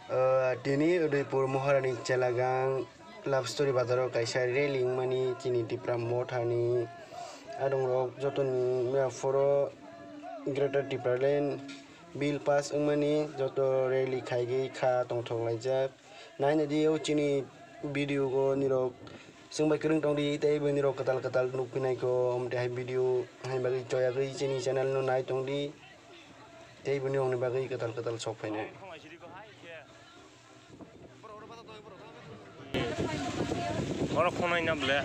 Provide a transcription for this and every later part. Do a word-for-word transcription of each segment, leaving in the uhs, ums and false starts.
Ah, tini Udaipur Moharani Chelagang Love Story Bazaro kaisa rally wngmani chini Tipra Mothani adongrok jotoni mia phoro Greater Tipraland Bill pass wngmani joto rally khaigwi kha tongthok laijak. Naina di o chini video go nirok swngbai kwrwng tong di tei bo nirok kwtal kwtal nuk phinai ko, omo tei hai video hai bagwi choyagwi chini channel no nai tong di tei bo nirok ni bagwi kwtal kwtal sok phainai. Oro phone ai na ble.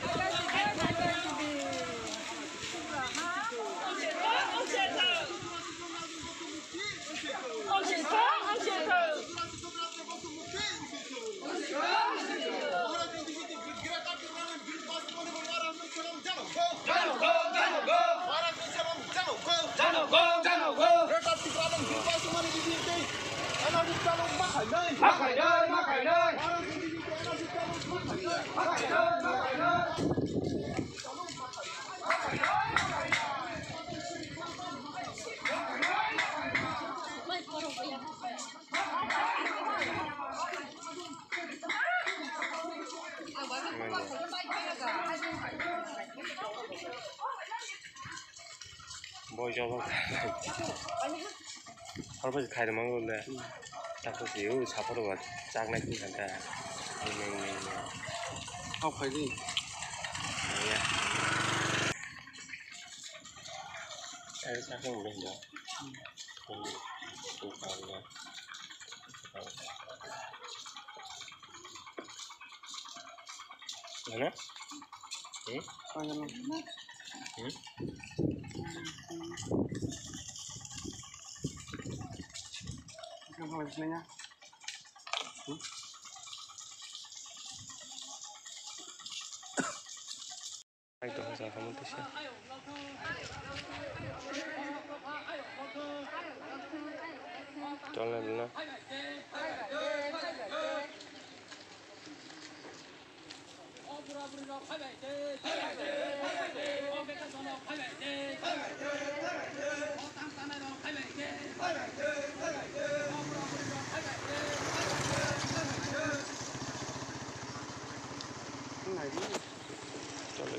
Boy job. Hor bai khairok mango le. Tako si u sapor ba chaknai phi kanta. Hau khai di. Ya. Ai sakang udah ya. Mana? Hmm? Hmm? Ai, to, sa, kamu tuh sih. Chol na, dil na. Chol.